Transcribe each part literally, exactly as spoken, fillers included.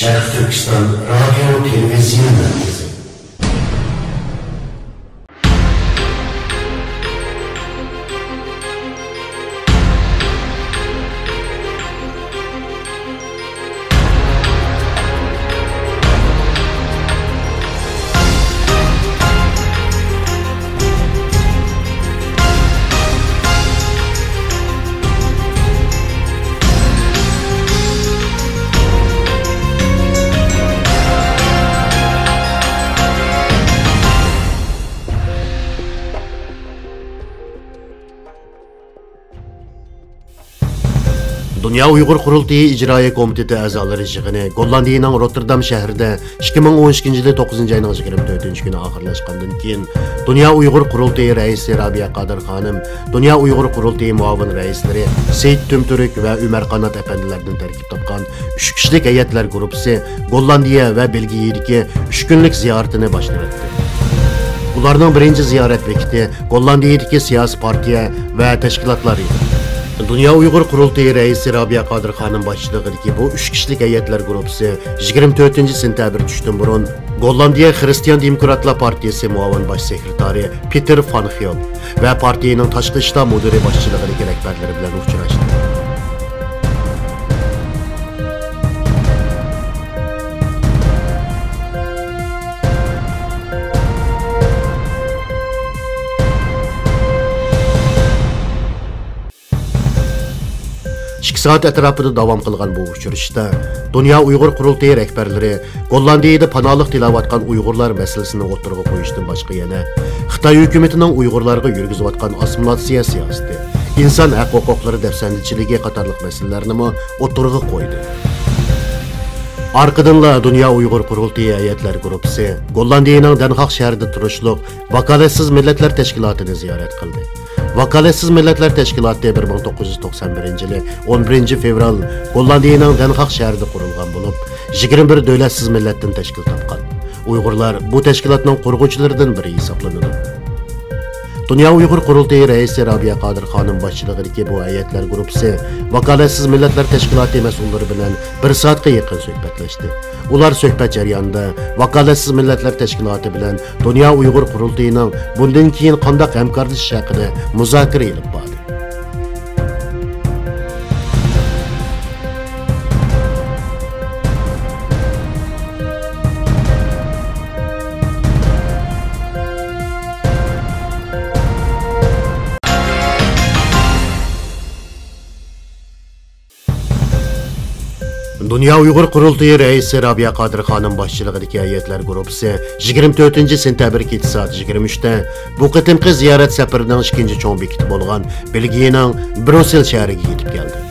شەرقىي تۈركىستان رادىيو تېلېۋىزىيە مەركىزى. دۇنيا ئۇيغۇر قۇرۇلتىيى ئىجرائىيە كومىتېتى ئەزالىرى يىغىنى گوللاندىيىنىڭ روتتېردام شەھىرىدە ئىككى مىڭ ئون ئىككىنچى يىلى توققۇزىنچى ئاينىڭ يىگىرمە تۆتىنچى كۈنى ئاخىرلاشقاندىن كېيىن، دۇنيا ئۇيغۇر قۇرۇلتىيى رەئىسى رابىيە قادىر خانىم، دۇنيا ئۇيغۇر قۇرۇلتىيى مۇئاۋىن رەئىسلىرى سېيىت تۈمتۈرك ۋە ئۆمەر قانات ئەپەندىلەردىن تەركىب تاپقان ئۈچ كىشىلىك ھەيئەتلەر گۇرۇپپىسى گوللاندىيە ۋە بېلگىيەدىكى ئۈچ كۈنلۈك زىيارىتىنى باشلىۋەتتى. ئۇلارنىڭ بىرىنچى زىيارەت بېكىتى گوللاندىيىدىكى سىياسىي پارتىيە ۋە تەشكىلاتلار ئىدى. دۇنيا ئۇيغۇر قۇرۇلتىيى رەئىسى رابىيە قادىر خانىم باشچىلىقىدىكى بۇ ئۈچ كىشىلىك ھەيئەتلەر گۇرۇپپىسى يىگىرمە تۆتىنچى سېنتەبىر چۈشتىن بۇرۇن گوللاندىيە خىرىستىيان دېموكراتلار پارتىيىسى مۇئاۋىن باش سېكرېتارى پېتېر فان خيول ۋە پارتىيىنىڭ تاشقى ئىشلار مۇدىرى باشچىلىقىدىكى رەھبەرلىرى بىلەن ئۇچراشتى. ئىككى سائەت ئەتراپىدا داۋام قىلغان بۇ ئۇچرىشىشتا دۇنيا ئۇيغۇر قۇرۇلتىيى رەھبەرلىرى گوللاندىيىدە پاناھلىق تىلەۋاتقان ئۇيغۇرلار مەسىلىسىنى ئوتتۇرىغا قويۇشتىن باشقا يەنە خىتاي ھۆكۈمىتىنىڭ ئۇيغۇرلارغا يۈرگۈزۈۋاتقان ئاسسىمىلياتسىيە سىياسىتى، ئىنسان ھەق ھوقۇقلىرى دەپسەندىچىلىكى قاتارلىق مەسىلىلەرنىمۇ ئوتتۇرىغا قويدى. ئارقىدىنلا دۇنيا ئۇيغۇر قۇرۇلتىيى ھەيئەتلەر گۇرۇپپىسى گوللاندىيىنىڭ دەنخاق شەھىرىدە تۇرۇشلۇق ۋاكالەتسىز مىللەتلەر تەشكىلاتىنى زىيارەت قىلدى. ۋاكالەتسىز مىللەتلەر تەشكىلاتى بىر مىڭ توققۇز يۈز توقسان بىرىنچى يىلى ئون بىرىنچى فېۋرال گوللاندىيىنىڭ دەنخاق شەھىرىدە قۇرۇلغان بولۇپ، يىگىرمە بىر دۆلەتسىز مىللەتتىن تەشكىل تاپقان. ئۇيغۇرلار بۇ تەشكىلاتنىڭ قۇرغۇچىلىرىدىن بىرى ھېسابلىنىدۇ. دۇنيا ئۇيغۇر قۇرۇلتىيى رەئىسى رابىيە قادىر خانىم باشچىلىقىدىكى بۇ ھەيئەتلەر گۇرۇپپىسى ۋاكالەتسىز مىللەتلەر تەشكىلاتى مەسئۇللىرى بىلەن بىر سائەتكە يېقىن سۆھبەتلەشتى. ئۇلار سۆھبەت جەريانىدا ۋاكالەتسىز مىللەتلەر تەشكىلاتى بىلەن دۇنيا ئۇيغۇر قۇرۇلتىيىنىڭ بۇندىن كېيىن قانداق ھەمكارلىشىش ھەققىدە مۇزاكىرە ئېلىپ باردى. دۇنيا ئۇيغۇر قۇرۇلتىيى رەئىسى رابىيە قادىر خانىم باشچىلىقىدىكى ھەيئەتلەر گۇرۇپپىسى يىگىرمە تۆتىنچى سېنتەبىر كېچە سائەت يىگىرمە ئۈچتە بۇ قېتىمقى زىيارەت سەپىرىنىڭ ئىككىنچى چوڭ بېكىتى بولغان بېلگىيەنىڭ بروسسېل شەھىرىگە يېتىپ كەلدى.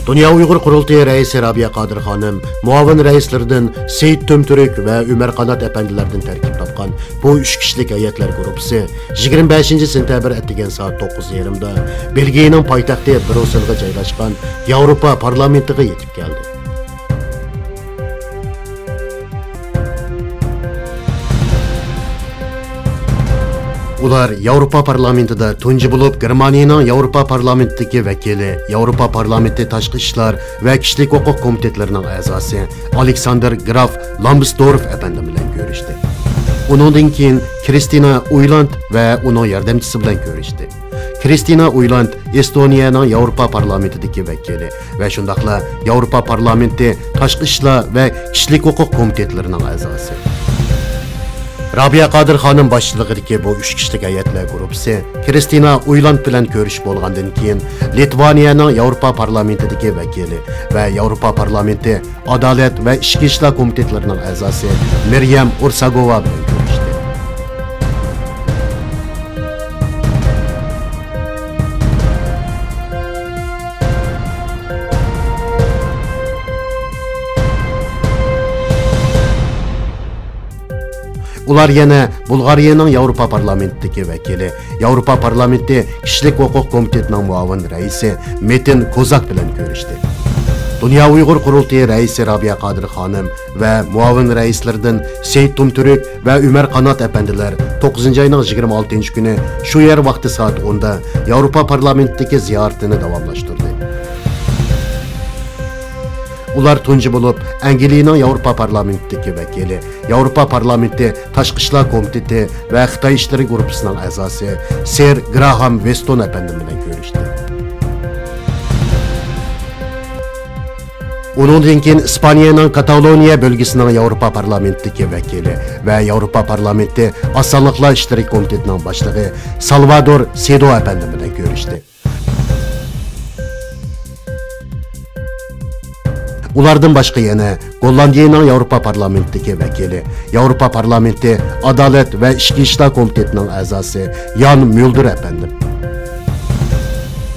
دۇنيا ئۇيغۇر قۇرۇلتىيى رەئىسى رابىيە قادىر خانىم مۇئاۋىن رەئىسلىرىدىن سېيىت تۈمتۈرك ۋە ئۆمەر قانات ئەپەندىلەردىن تەركىب تاپقان بۇ ئۈچ كىشىلىك ھەيئەتلەر گۇرۇپپىسى يىگىرمە بەشىنچى سېنتەبىر ئەتىگەن سائەت توققۇز يېرىمدا بېلگىيەنىڭ پايتەختى بروسسېلغا جايلاشقان ياۋروپا پارلامېنتىغا يېتىپ كەلدى. ئۇلار ياۋروپا پارلامېنتىدا تۇنجى بولۇپ گېرمانىيىنىڭ ياۋروپا پارلامېنتىدىكى ۋەكىلى، ياۋروپا پارلامېنتى تاشقى ئىشلار ۋە كىشىلىك ھوقۇق كومىتېتلىرىنىڭ ئەزاسى ئالېكساندېر گراف لامبسدورف ئەپەندىم بىلەن كۆرۈشتى. ئۇنىڭدىن كېيىن كرىستىنا ئويلاند ۋە ئۇنىڭ ياردەمچىسى بىلەن كۆرۈشتى. كرىستىنا ئويلاند ئېستونىيەنىڭ ياۋروپا پارلامېنتىدىكى ۋەكىلى ۋە شۇنداقلا ياۋروپا پارلامېنتى تاشقى ئىشلار ۋە كىشىلىك ھوقۇق كومىتېتلىرىنىڭ ئەزاسى. رابىيە قادىر خانىم باشچىلىقىدىكى بۇ ئۈچ كىشىلىك ھەيئەتلەر گۇرۇپپىسى كرىستىنا ئويلاند بىلەن كۆرۈشۈپ بولغاندىن كېيىن، لىتۋانىيەنىڭ ياۋروپا پارلامېنتىدىكى ۋەكىلى ۋە ياۋروپا پارلامېنتى ئادالەت ۋە ئىچكى ئىشلار كومىتېتلىرىنىڭ ئەزاسى مىريەم ئۇرساگوۋا بىلەن كۆرۈشتى. ئۇلار يەنە بۇلغارىيەنىڭ ياۋروپا پارلامېنتىدىكى ۋەكىلى، ياۋروپا پارلامېنتى كىشىلىك ھوقۇق كومىتېتىنىڭ مۇئاۋىن رەئىسى مېتىن كوزاك بىلەن كۆرۈشتى. دۇنيا ئۇيغۇر قۇرۇلتىيى رەئىسى رابىيە قادىر خانىم ۋە مۇئاۋىن رەئىسلىرىدىن سېيىت تۇمتۈرك ۋە ئۆمەر قانات ئەپەندىلەر توققۇزىنچى ئاينىڭ يىگىرمە ئالتىنچى كۈنى شۇ يەر ۋاقتى سائەت ئوندا ياۋروپا پارلامېنتىدىكى زىيارىتىنى داۋاملاشتۇردى. ئۇلار تۇنجى بولۇپ ئەنگلىيەنىڭ ياۋروپا پارلامېنتىدىكى ۋەكىلى، ياۋروپا پارلامېنتى تاشقى ئىشلار كومىتېتى ۋە خىتاي ئىشلىرى گۇرۇپپىسىنىڭ ئەزاسى سىر گراھام ۋېستون ئەپەندىم بىلەن كۆرۈشتى. ئۇنىڭدىن كېيىن ئىسپانىيەنىڭ كاتالونىيە بۆلگىسىنىڭ ياۋروپا پارلامېنتىدىكى ۋەكىلى ۋە ياۋروپا پارلامېنتى ئاز سانلىقلار ئىشلىرى كومىتېتىنىڭ باشلىقى سالۋادور سېدو ئەپەندىم بىلەن كۆرۈشتى. ئۇلاردىن باشقا يەنە گوللاندىيەنىڭ ياۋروپا پارلامېنتىدىكى ۋەكىلى، ياۋروپا پارلامېنتى ئادالەت ۋە ئىچكى ئىشلار كومىتېتىنىڭ ئەزاسى يان ميۇلدېر ئەپەندىم،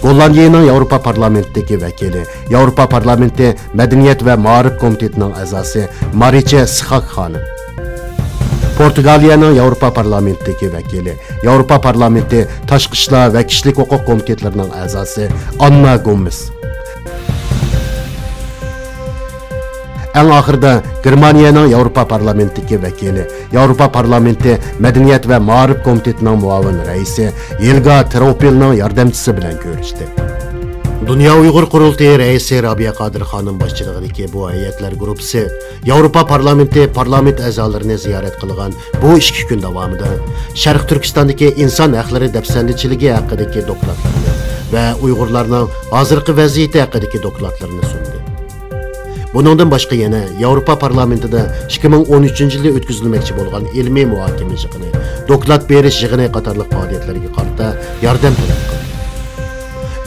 گوللاندىيەنىڭ ياۋروپا پارلامېنتىدىكى ۋەكىلى، ياۋروپا پارلامېنتى مەدەنىيەت ۋە مائارىپ كومىتېتىنىڭ ئەزاسى مارىچە سىخاك خانىم، پورتۇگالىيەنىڭ ياۋروپا پارلامېنتىدىكى ۋەكىلى، ياۋروپا پارلامېنتى تاشقى ئىشلار ۋە كىشىلىك ھوقۇق كومىتېتلىرىنىڭ ئەزاسى ئاننا گومېز. ئەڭ ئاخىرىدا گېرمانىيەنىڭ ياۋروپا پارلامېنتىدىكى ۋەكىلى، ياۋروپا پارلامېنتى مەدەنىيەت ۋە مائارىپ كومىتېتىنىڭ مۇئاۋىن رەئىسى يېلگا تروپىلنىڭ ياردەمچىسى بىلەن كۆرۈشتى. دۇنيا ئۇيغۇر قۇرۇلتىيى رەئىسى رابىيە قادىر خانىم باشچىلىقىدىكى بۇ ھەيئەتلەر گۇرۇپپىسى ياۋروپا پارلامېنتى پارلامېنت ئەزالىرىنى زىيارەت قىلغان بۇ ئىككى كۈن داۋامىدا شەرقىي تۈركىستاندىكى ئىنسان ھەقلىرى دەپسەندىچىلىكى ھەققىدىكى دوكلاتلارنى ۋە ئۇيغۇرلارنىڭ ھازىرقى ۋەزىيىتى ھەققىدىكى دوكلاتلىرىنى سۇندى. بۇنىڭدىن باشقا يەنە ياۋروپا پارلامېنتىدا ئىككى مىڭ ئون ئۈچىنچى يىلى ئۆتكۈزۈلمەكچى بولغان ئىلمىي مۇھاكىمە يىغىنى، دوكلات بېرىش يىغىنى قاتارلىق پائالىيەتلەرگە قارىتا ياردەم تەلەپ قىلدى.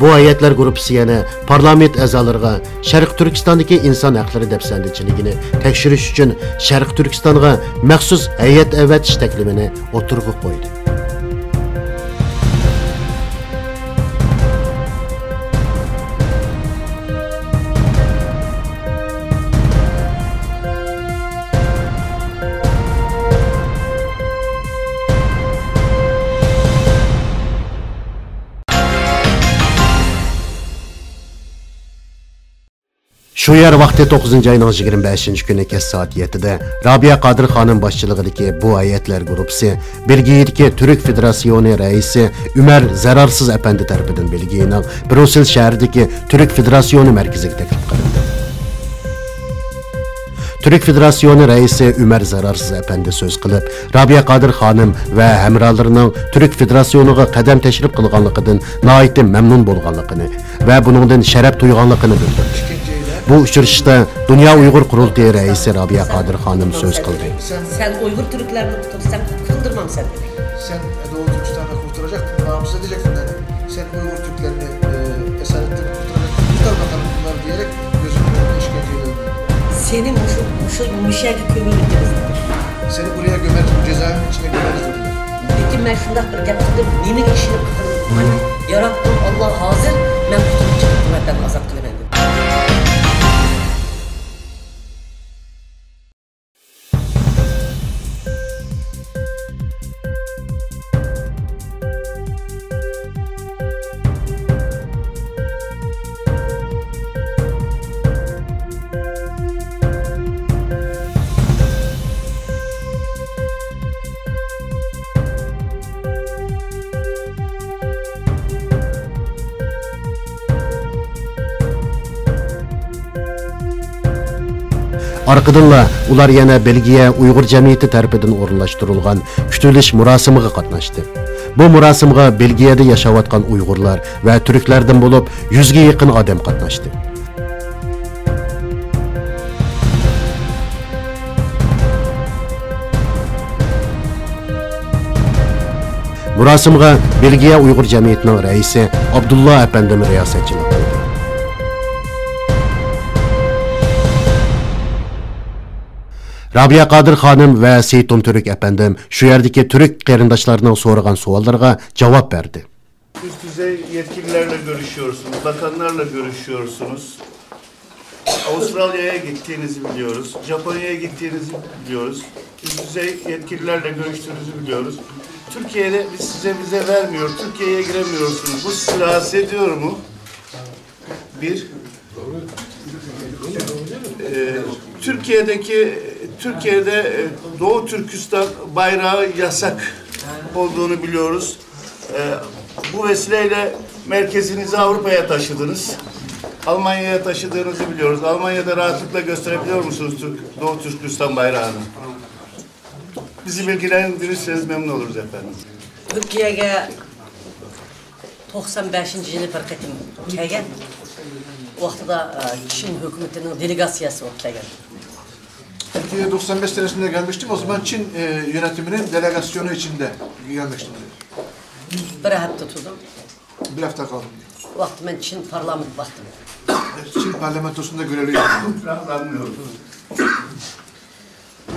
بۇ ھەيئەتلەر گۇرۇپپىسى يەنە پارلامېنت ئەزالىرىغا شەرقىي تۈركىستاندىكى ئىنسان ھەقلىرى دەپسەندىچىلىكىنى تەكشۈرۈش ئۈچۈن شەرقىي تۈركىستانغا مەخسۇس ھەيئەت ئەۋەتىش تەكلىپىنى ئوتتۇرىغا قويدى. شۇ يەر ۋاقتى توققۇزىنچى ئاينىڭ يىگىرمە بەشىنچى كۈنى كەچ سائەت يەتتىدە رابىيە قادىر خانىم باشچىلىقىدىكى بۇ ھەيئەتلەر گۇرۇپپىسى بېلگىيىدىكى تۈرك فېدېراتسىيونى رەئىسى ئۆمەر زەرارسىز ئەپەندى تەرىپىدىن بېلگىيىنىڭ برۇسسېل شەھىرىدىكى تۈرك فېدېراتسىيونى مەركىزىگە تەكلىپ قىلىندى. تۈرك فېدېراتسىيونى رەئىسى ئۆمەر زەرارسىز ئەپەندى سۆز قىلىپ، رابىيە قادىر خانىم ۋە ھەمراھلىرىنىڭ تۈرك فېدېراتسىيونىغا قەدەم تەشرىپ قىلغانلىقىدىن ناھايىتى مەمنۇن بولغانلىقىنى ۋە بۇنىڭدىن شەرەپ تۇيغانلىقىنى بىلدۈردى. بۇ ئۇچرىشىشتا دۇنيا ئۇيغۇر قۇرۇلتىيى رەئىسى رابىيە قادىر خانىم سۆز قىلدى. سەن ئۇيغۇر تۈركلەرنى قۇتۇلدۇرساڭ، قۇتۇلدۇرمامسەن دېدى. سەن داۋۇت تۈركىستاننى قۇتۇلدۇرۇجاقتىن، نامۇسنى دېجەكتىن دېدى. سەن ئۇيغۇر تۈركلەرنى، ئە، ئەسارەتتىن قۇتۇلدۇرۇپ، قۇتۇل باقالىم بۇلار دېيەرەك، كۆزىنى ئىشكەنجە ئېلىۋەتتى. سېنى مۇشۇ، مۇشۇ، مۇشۇ يەرگە كۆمۈۋېتىمىز دېدى. سېنى بۇ يەرگە كۆمەرمىز، بۇ جازائىرنىڭ ئىچىگە كۆمەرمىز دېدى. لېكىن مەن شۇنداق بىر گەپ قىلدىم، نېمىگە ئىشىنىپ قىلدىم؟ مانا، ياراتقۇم ئاللا ھازىر مەن قۇتۇلۇپ چىقىپ بۇ ۋەتەننى ئازاد قىلىمەن دېدى. ئارقىدىنلا ئۇلار يەنە بېلگىيە ئۇيغۇر جەمئىيىتى تەرىپىدىن ئورۇنلاشتۇرۇلغان كۈتۈۋېلىش مۇراسىمىغا قاتناشتى. بۇ مۇراسىمغا بېلگىيەدە ياشاۋاتقان ئۇيغۇرلار ۋە تۈركلەردىن بولۇپ يۈزگە يېقىن ئادەم قاتناشتى. مۇراسىمغا بېلگىيە ئۇيغۇر جەمئىيىتىنىڭ رەئىسى ئابدۇللا ئەپەندىم رىياسەتچىلىك قىلدى. رابىيە قادىر خانىم ۋە سېيىتوم تۈرك ئەپەندىم شۇ يەردىكى تۈرك قېرىنداشلارنىڭ سورىغان سوئاللىرىغا جاۋاب بەردى. Üst düzey yetkililerle görüşüyorsunuz, bakanlarla görüşüyorsunuz. Avustralya'ya gittiğinizi biliyoruz, Japonya'ya gittiğinizi biliyoruz. Üst düzey yetkililerle görüştüğünüzü biliyoruz. Türkiye'de biz size vize vermiyor, Türkiye'ye giremiyorsunuz. Bu sizi rahatsız ediyor mu? Bir. Ee, Türkiye'deki, Türkiye'de, e, Doğu Türkistan bayrağı yasak olduğunu biliyoruz. Ee, bu vesileyle merkezinizi Avrupa'ya taşıdınız. Almanya'ya taşıdığınızı biliyoruz. Almanya'da rahatlıkla gösterebiliyor musunuz Türk, Doğu Türkistan bayrağını? Bizi bilgilendirirseniz memnun oluruz efendim. Türkiye'ye doksan beşinci yılı bir kez gelgen. O vakıtta e, Çin hükümetinin delegasyası o gelgen. Türkiye'ye doksan beş senesinde gelmiştim. O zaman Çin e, yönetiminin delegasyonu içinde gelmiştim. Bir hafta tuttum. Bir hafta kaldım. O vakit ben Çin parlamenti baktım. Çin parlamentosunda görevli yaptım.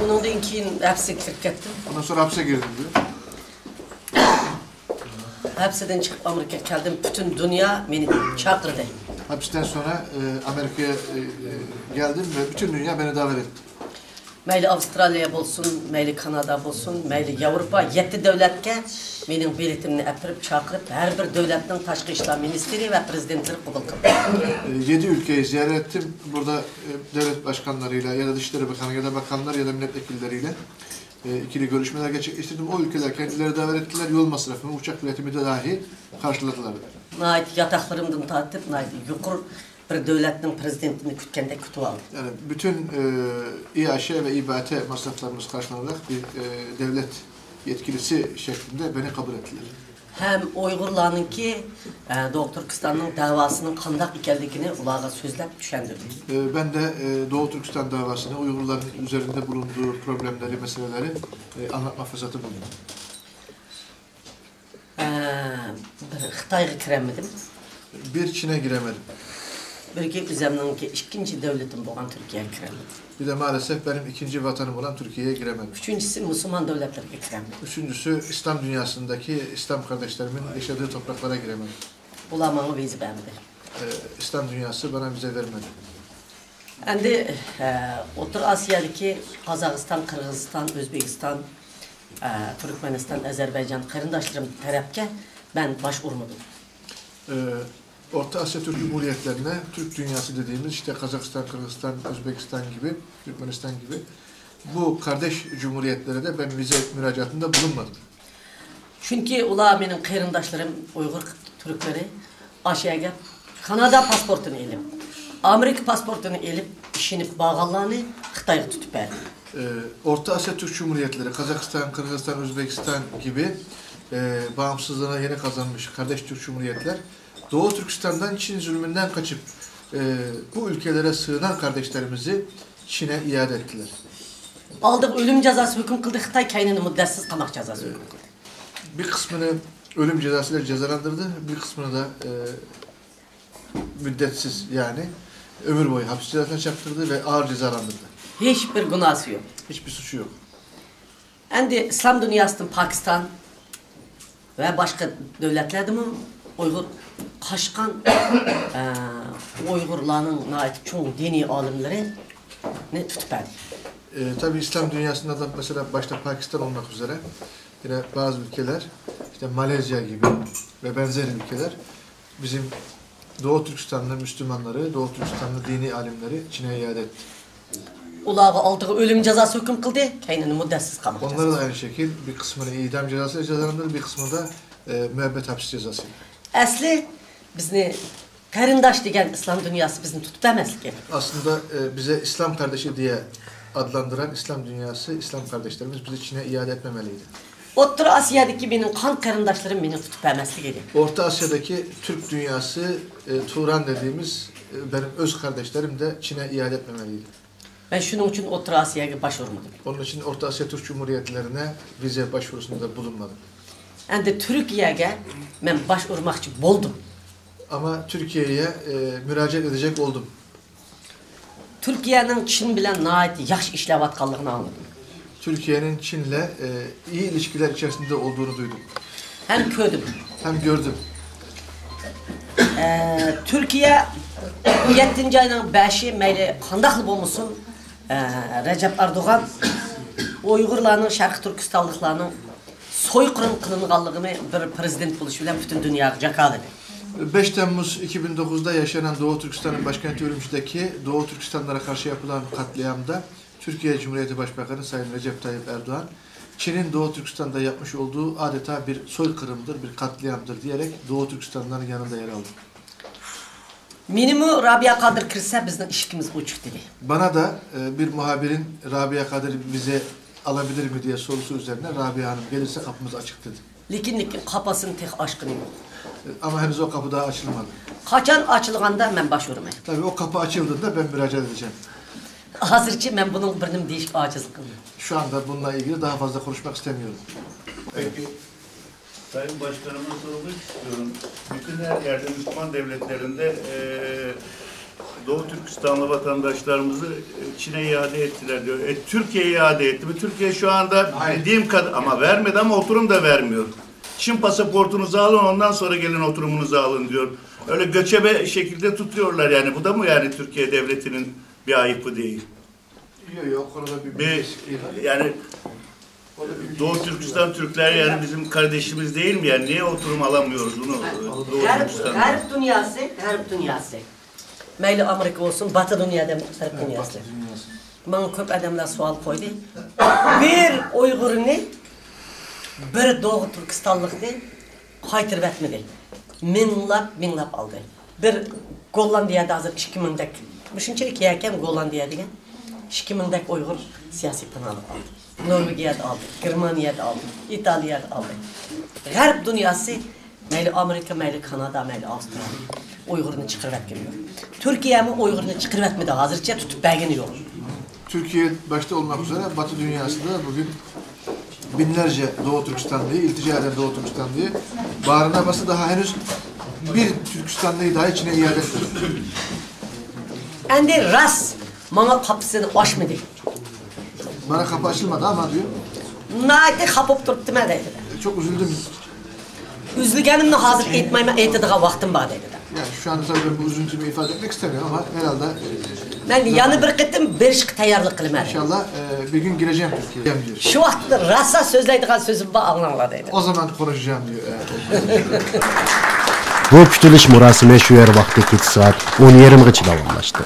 Ondan keyin hapse kirip kettim. Ondan sonra hapse girdim diyor. Hapseden çıkıp Amerika'ya geldim. Bütün dünya beni çağırdı. Hapisten sonra e, Amerika'ya e, e, geldim ve bütün dünya beni davet etti. Meyli Avstraliya bolsun, meyli Kanada bolsun, meyli Yevropa, yetti devletke mening biletimni apirip, chaqirip, har bir devletning tashqi ishlar ministri va prezidentleri qabul qildi. E, yedi ülkeyi ziyaret ettim. Burada e, devlet başkanlarıyla ya da Dışişleri Bakanı ya da bakanlar ya da milletvekilleriyle e, ikili görüşmeler gerçekleştirdim. O ülkeler kendileri davet ettiler. Yol masrafımı, uçak biletimi de dahi karşıladılar. Nihoyat, yotoqlarimdan tortib, nihoyat yuqori bir davlatning prezidentini kutgandek kutib oldim. Yani bütün e, İAŞ ve İBT masraflarımız karşılanarak bir e, devlet yetkilisi şeklinde beni kabul ettiler. Hem Uyg'urlarningki e, Doğu Türkistanning davosining qandoq ekanligini ularga so'zlab tushuntirdim. E, ben de e, Doğu Türkistan davasını, Uygurların üzerinde bulunduğu problemleri, meseleleri e, anlatma fırsatı buldum. Ee, bir Xitoyga kirolmadim. Bir Çin'e giremedim. Birki o'zimningki ikkinchi davlatim bo'lgan Turkiyaga kirolmadim. Bir de maalesef benim ikinci vatanım olan Türkiye'ye giremedim. Uchinchisi musulmon davlatlarga kirolmadim. Üçüncüsü İslam dünyasındaki İslam kardeşlerimin yaşadığı topraklara giremedim. Bular menga viza bermadi. Ee, İslam dünyası bana vize vermedi. Endi e, O'rta Osiyodagi Qozog'iston, Qirg'iziston, O'zbekiston, e, Turkmaniston, Ozarbayjon qarindoshlarim tarafga men bosh urmadim. Ee, Orta Asya Türk Cumhuriyetlerine Türk dünyası dediğimiz işte Kazakistan, Kırgızistan, Özbekistan gibi, Türkmenistan gibi bu kardeş cumhuriyetlere de ben vize müracaatında bulunmadım. Chunki ular mening qarindoshlarim, Uyg'ur turklari, Osiyoga Kanada pasportini olib, Amerika pasportini olib, ishonib borganlarni Xitoyga tutib berdi. Ee, Orta Asya Türk Cumhuriyetleri, Kazakistan, Kırgızistan, Özbekistan gibi e, bağımsızlığına yeni kazanmış kardeş Türk Cumhuriyetler Doğu Türkistan'dan Çin zulmünden kaçıp e, bu ülkelere sığınan kardeşlerimizi Çin'e iade ettiler. Oldin o'lim jazosi hukm qildi Xitoy, keyin muddatsiz qamoq jazosi hukm qildi. Bir kısmını ölüm cezasıyla cezalandırdı, bir kısmını da e, müddetsiz yani ömür boyu hapis cezasına çarptırdı ve ağır cezalandırdı. Hech bir gunohi yo'q. Hiçbir suçu yok. Endi islom dunyosidan Pokiston va boshqa davlatlardami Uyg'ur qochgan, e, Uyg'urlarning nihoyat chong diniy olimlarini tutib berdi. E, tabii İslam dünyasında da mesela başta Pakistan olmak üzere yine bazı ülkeler, işte Malezya gibi ve benzeri ülkeler bizim Doğu Türkistanlı Müslümanları, Doğu Türkistanlı dini alimleri Çin'e iade etti. Ularga oldiga o'lim jazosi hukm qildi, keyin muddatsiz qamoq jazosi. Onları da aynı şekil bir kısmını idam cezasıyla cezalandırdı, bir kısmını da e, müebbet hapis cezası. Asli bizni qarindosh degan islom dunyosi bizni tutib bermasligi kerak. Aslında e, bize İslam kardeşi diye adlandıran İslam dünyası, İslam kardeşlerimiz bizi Çin'e iade etmemeliydi. O'rta Osiyodagi mening qon qarindoshlarim meni tutib bermasligi kerak. Orta Asya'daki Türk dünyası, e, Turan dediğimiz e, benim öz kardeşlerim de Çin'e iade etmemeliydi. Men shuning uchun O'rta Osiyoga bosh urmadim. Onun için Orta Asya Türk Cumhuriyetlerine vize başvurusunda bulunmadım. Endi Turkiyaga men bosh urmoqchi bo'ldim. Ama Türkiye'ye e, müracaat edecek oldum. Turkiyaning Chin bilan nihoyat yaxshi ishlayotganligini angladim. Türkiye'nin Çin'le e, iyi ilişkiler içerisinde olduğunu duydum. Hem ko'rdim. Hem gördüm. Ee, Turkiya yettinchi oyning beshi, mayli qandoqli bo'lmasin, ee, Rajab Erdo'g'an Uyg'urlarning, sharqiy turkistonliklarning so'yqirim qilinganligini bir prezident bo'lishi bilan butun dunyoga jakoladi. Beş Temmuz iki bin dokuzda yaşanan Doğu Türkistan'ın başkenti Ürümçi'deki Doğu Türkistanlara karşı yapılan katliamda Türkiye Cumhuriyeti Başbakanı Sayın Recep Tayyip Erdoğan, Çin'in Doğu Türkistan'da yapmış olduğu adeta bir soykırımdır, bir katliamdır diyerek Doğu Türkistanlıların yanında yer aldı. مېنىمۇ رابىيە قادىر كىرسە بىزنىڭ ئىشىكىمىز ئوچۇق دېدى. Bana da e, bir muhabirin Rabia Kadir bize alabilir mi diye sorusu üzerine Rabia Hanım gelirse kapımız açık dedi. لېكىن، لېكىن قاپىسىنى تېخى ئاچقىنى يوق. E, ama henüz o kapı daha açılmadı. قاچان ئاچىلغاندا مەن باش ئۇرىمەن. Tabii o kapı açıldığında ben müracaat edeceğim. ھازىرچە مەن بۇنىڭ بىرنېمە دېيىشكە ئاجىزلىق قىلدىم. Şu anda bununla ilgili daha fazla konuşmak istemiyorum. Peki, Sayın Başkanıma sormak istiyorum. Bütün her yerde Müslüman devletlerinde eee, Doğu Türkistanlı vatandaşlarımızı e, Çin'e iade ettiler diyor. E, Türkiye iade etti mi? Türkiye şu anda bildiğim kadar ama vermedi ama oturum da vermiyor. Çin pasaportunuzu alın, ondan sonra gelin oturumunuzu alın diyor. Öyle göçebe şekilde tutuyorlar yani. Bu da mı yani Türkiye devletinin bir ayıbı değil? Yok, yok, o konuda bir Bir bilgisi değil. Yani Doğu Türkistan Türkleri yani bizim kardeşimiz değil mi? Yani niye oturum alamıyoruz bunu e, Doğu غەرب، Türkistan'da? غەرب دۇنياسى، غەرب دۇنياسى. مەيلى ئامېرىكا بولسۇن، باتى دۇنيا دەپ غەرب دۇنياسى. ماڭا كۆپ ئادەملەر سوئال قويدى. بىر ئۇيغۇرنى بىر دوغۇ تۈركىستانلىقنى قايتۇرۇۋەتمىدى. مىڭلاپ، مىڭلاپ ئالدى. بىر گوللاندىيەدە ھازىر ئىككى مىڭدەك، مۇشۇنچىلىك يەركەن گوللاندىيە دېگەن، ئىككى مىڭدەك ئۇيغۇر سىياسىي پاناھلىق ئالدى. نورۋېگىيەدە ئالدى، گېرمانىيەدە ئالدى، ئىتالىيەدە ئالدى. غەرب دۇنياسى، مەيلى ئامېرىكا، مەيلى كانادا، مەيلى ئاۋسترالىيە، ئۇيغۇرنى چىقىرىۋەتكىنى يوق. تۈركىيەمۇ ئۇيغۇرنى چىقىرىۋەتمىدى، ھازىرچە تۇتۇپ بەرگىنى يوق. Türkiye başta olmak üzere Batı dünyasında bugün binlerce Doğu Türkistanlıyı, iltica eden Doğu Türkistanlıyı bağrına bastı. Daha henüz bir Türkistanlıyı daha içine iade etmedi. ئەمدى راست ماڭا قاپىسىنى ئاچمىدى. Bana kapı açılmadı ama diyor. ناھايىتى خاپا بولۇپ تۇرۇپتىمەن دەيدۇ. E, çok üzüldüm. ئۈزۈلگىنىمنى ھازىر ئېيتمايمەن، ئېيتىدىغان ۋاقتىم بار دەيدۇ. Yani şu anda tabii ben bu üzüntümü ifade etmek istemiyorum ama herhalde e, مەن يەنە بىر قېتىم بېرىشقا تەييارلىق قىلىمەن. İnşallah e, bir gün gireceğim Türkiye'ye diyor. شۇ ۋاقىتتا راسا سۆزلەيدىغان سۆزۈم بار، ئاڭلاڭلار دەيدۇ. O zaman konuşacağım diyor. Eğer olmazsa. بۇ كۈتۈلۈش مۇراسىمى شۇ يەر ۋاقتى كېچە سائەت ئون يېرىمغىچە داۋاملاشتى.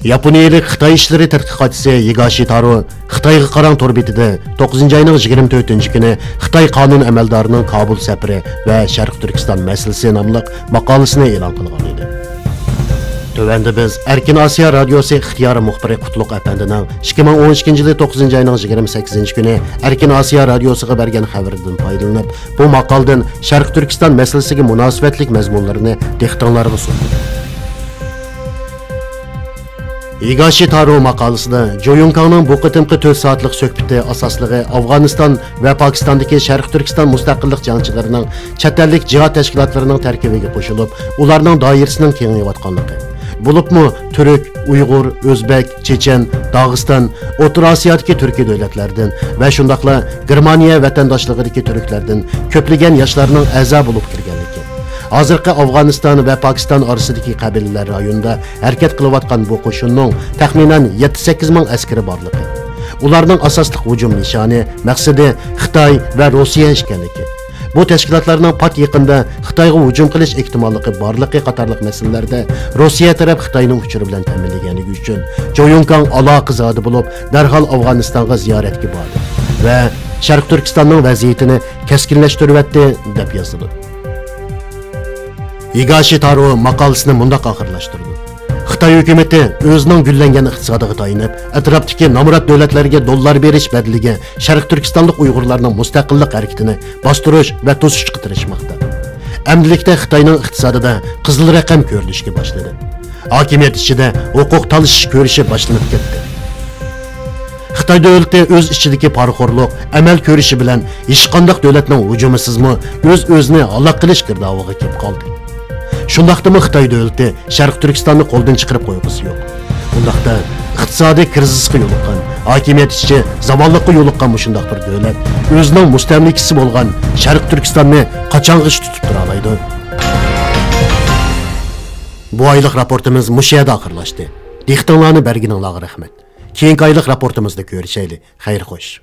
ياپونىيەلىك خىتاي ئىشلىرى تەتقىقاتچىسى ھىگاشى تارو خىتايغا قاراڭ تور بېتىدە توققۇزىنچى ئاينىڭ يىگىرمە تۆتىنچى كۈنى خىتاي قانۇن ئەمەلدارىنىڭ كابۇل سەپىرى ۋە شەرقىي تۈركىستان مەسىلىسى ناملىق ماقالىسىنى ئېلان قىلغان ئىدى. تۆۋەندە بىز ئەركىن ئاسىيا رادىيوسى ئىختىيارىي مۇخبىرى قۇتلۇق ئەپەندىنىڭ ئىككى مىڭ ئون ئىككىنچى يىلى توققۇزىنچى ئاينىڭ يىگىرمە سەككىزىنچى كۈنى ئەركىن ئاسىيا رادىيوسىغا بەرگەن خەۋىرىدىن پايدىلىنىپ، بۇ ماقالىدىن شەرقىي تۈركىستان مەسىلىسىگە مۇناسىۋەتلىك مەزمۇنلىرىنى دىققىتىڭلارغا سۇندۇم. ھىگاشى تارو ماقالىسىدا جويۇڭكاڭنىڭ بۇ قېتىمقى تۆت سائەتلىك سۆھبىتى ئاساسلىقى ئافغانىستان ۋە پاكىستاندىكى شەرقىي تۈركىستان مۇستەقىللىق جەڭچىلىرىنىڭ چەت ئەللىك جىھاد تەشكىلاتلىرىنىڭ تەركىبىگە قوشۇلۇپ، ئۇلارنىڭ دائىرىسىنىڭ كېڭىيىۋاتقانلىقى، بولۇپمۇ تۈرك، ئۇيغۇر، ئۆزبەك، چېچەن، داغىستان، ئوتتۇرا ئاسىيادىكى تۈركىي دۆلەتلەردىن ۋە شۇنداقلا گېرمانىيە ۋەتەنداشلىقىدىكى تۈركلەردىن كۆپلىگەن ياشلارنىڭ ئەزا بولۇپ كىرگەنلىكى، ھازىرقى ئافغانىستان ۋە پاكىستان ئارىسىدىكى قەبىلىلەر رايونىدا ھەرىكەت قىلىۋاتقان بۇ قوشۇننىڭ تەخمىنەن يەتتە سەككىز مىڭ ئەسكىرى بارلىقى، ئۇلارنىڭ ئاساسلىق ھۇجۇم نىشانى، مەقسىتى خىتاي ۋە روسىيە ئىكەنلىكى، بۇ تەشكىلاتلارنىڭ پات يېقىندا خىتايغا ھۇجۇم قىلىش ئېھتىماللىقى بارلىقى قاتارلىق مەسىلىلەردە روسىيە تەرەپ خىتاينىڭ ئۇچۇرى بىلەن تەمىنلىگەنلىكى ئۈچۈن جويۇڭكاڭ ئالاقىزادە بولۇپ، دەرھال ئافغانىستانغا زىيارەتكە باردى ۋە شەرقىي تۈركىستاننىڭ ۋەزىيىتىنى كەسكىنلەشتۈرۈۋەتتى، دەپ يازىدۇ. ھىگاشى تارو ماقالىسىنى مۇنداق ئاخىرلاشتۇرىدۇ: خىتاي ھۆكۈمىتى ئۆزىنىڭ گۈللەنگەن ئىقتىسادىغا تايىنىپ، ئەتراپتىكى نامرات دۆلەتلەرگە دوللار بېرىش بەدىلىگە شەرقىي تۈركىستانلىق ئۇيغۇرلارنىڭ مۇستەقىللىق ھەرىكىتىنى باستۇرۇش ۋە توسۇشقا تىرىشماقتا. ئەمدىلىكتە خىتاينىڭ ئىقتىسادىدا قىزىل رەقەم كۆرۈلۈشكە باشلىدى. ھاكىمىيەت ئىچىدە ھوقۇق تالىشىش كۈرىشى باشلىنىپ كەتتى. خىتاي دۆلىتى ئۆز ئىچىدىكى پارىخورلۇق، ئەمەل كۈرىشى بىلەن ھېچقانداق دۆلەتنىڭ ھۇجۇمىسىزمۇ ئۆز-ئۆزىنى ھالاك قىلىش گىردابىغا كىرىپ قالدى. شۇنداقتىمۇ خىتاي دۆلىتى شەرقىي تۈركىستاننى قولدىن چىقىرىپ قويغۇسى يوق. ئۇنداقتا ئىقتىسادىي كىرىزىسقا يولۇققان، ھاكىمىيەت ئىچى زاۋاللىققا يولۇققان مۇشۇنداق بىر دۆلەت ئۆزىنىڭ مۇستەملىكىسى بولغان شەرقىي تۈركىستاننى قاچانغىچە تۇتۇپ تۇرالايدۇ؟ بۇ ئايلىق راپورتىمىز مۇشۇ يەردە ئاخىرلاشتى. دىققىتىڭلارنى بەرگىنىڭلارغا رەھمەت. كېيىنكى ئايلىق راپورتىمىزدا كۆرۈشەيلى. خەير خوش.